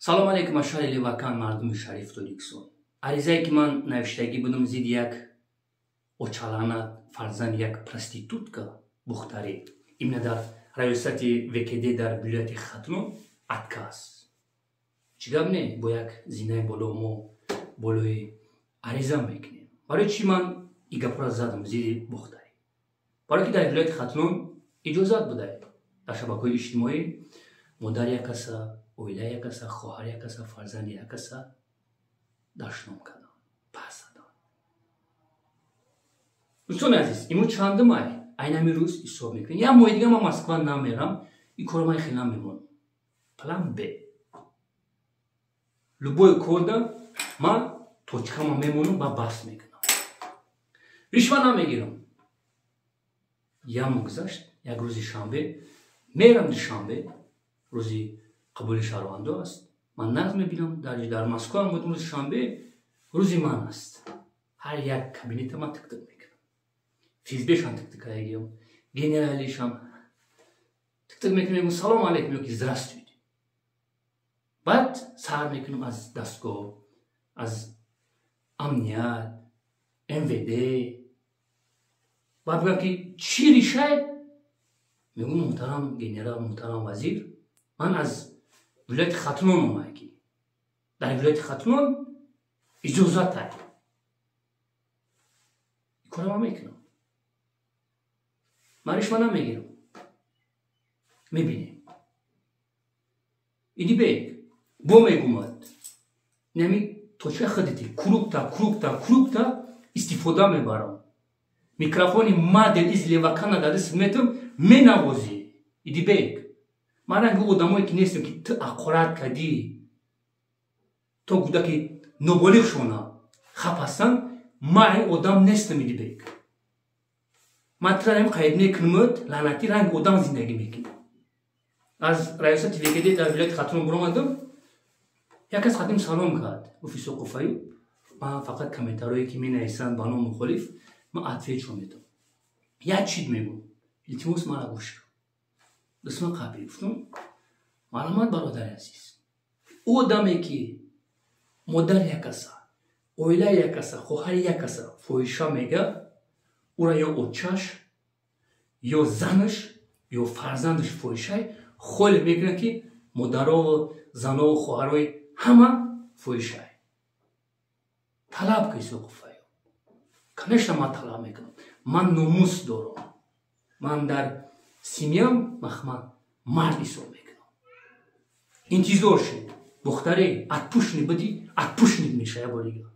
Салом алейкум, аз шаҳри Левакан, мардуми шариф Тоҷикистон. Аризае, ки ман навиштагӣ будам зидди як очаланат, фарзанди як проститутка Бухтарӣ, именно дар раёсати ВКД дар вилояти Хатлон, отказ. Чӣ гап не, бо як зинаи боло мо болои ариза мекунем. Барои чӣ ман и гапро задам зидди Бухтарӣ? Барое ки дар вилояти Хатлон иҷозат буда дар шабакаҳои иҷтимоӣ модар як каса, оила як каса, хоҳар як каса, фарзанди як каса дашном кардам, пас задам. Дӯстони азиз, имрӯз чандум май? Айнами рӯз ҳисоб мекунем, як моҳи дига ман Москва намерам. Ин корро ман хеле намемонам. План Б любой корда ман точкама мемонам ба бас мекунам, ришва намегирам. Як моҳ гузашт, як рӯзи шанбе мерам. Душанбе рӯзи қабули шаҳрвандо аст. Ман нағз мебинам, дар Москва ҳам будем, рӯзи шанбе рӯзи ман аст. Ҳар як кабинета ман тиктик мекунам, ФСБшам тиктикаягиям, генералишам тиктик мекунам, мегӯм: «Салом алейкум» ёки «Здравствуйте». Баъд сар мекунам аз дастгоҳ, аз амният, МВД. Баъд мегӯям, ки чӣ решай? Мегӯм: «Муҳтарам генерал, муҳтарам вазир, ман аз вилояти Хатлон омая, ки дар вилояти Хатлон иҷозат ай». Кора ман мекунам, ман ришва намегирам. Мебинем. Идибек бо мегумад, нами точка худити кругта, кругта, кругта истифода мебарам. Микрофони мадел из Левакана дар даст метам, менавозӣ. Идибек, ман ранги одамое ки нестем, ки ту ақорат кардӣ, то кӯдаки ноболиғ шона хап ҳастанд. Ман ин одам нестам, Идибек. Ман тира қайд мекунамд, лаънатӣ, ранги одам зиндагӣ мекунам. Аз раёсати ВКД дар вилояти Хатлон буромадам, як кас хатим салом кард, гуфт: «Исоқов Аюб». Ман фақат комментарое ки менависанд ба ном мухолиф, ман ответшо медам. Як чиз мегӯм, илтимос, мара гӯш кун. Дӯстман қабил гуфтум: «Марҳамат, бародари азиз. Одаме ки модар як каса, оила як каса, хоҳари як каса фоҳиша мега, ура ё отчаш, ё занаш, ё фарзандаш фоҳишай холе мекунад, ки модарову занову хоҳарои ҳама фоҳишай. Талаб ка, Исоқов Аюб». Конечно, ман талаб мекунам, ман номус дорам, ман дар семьям ман мард ҳисоб мекунам. Интизор шед, Бухтарӣ, отпущенный буди, отпущенный меша. Як бор дига.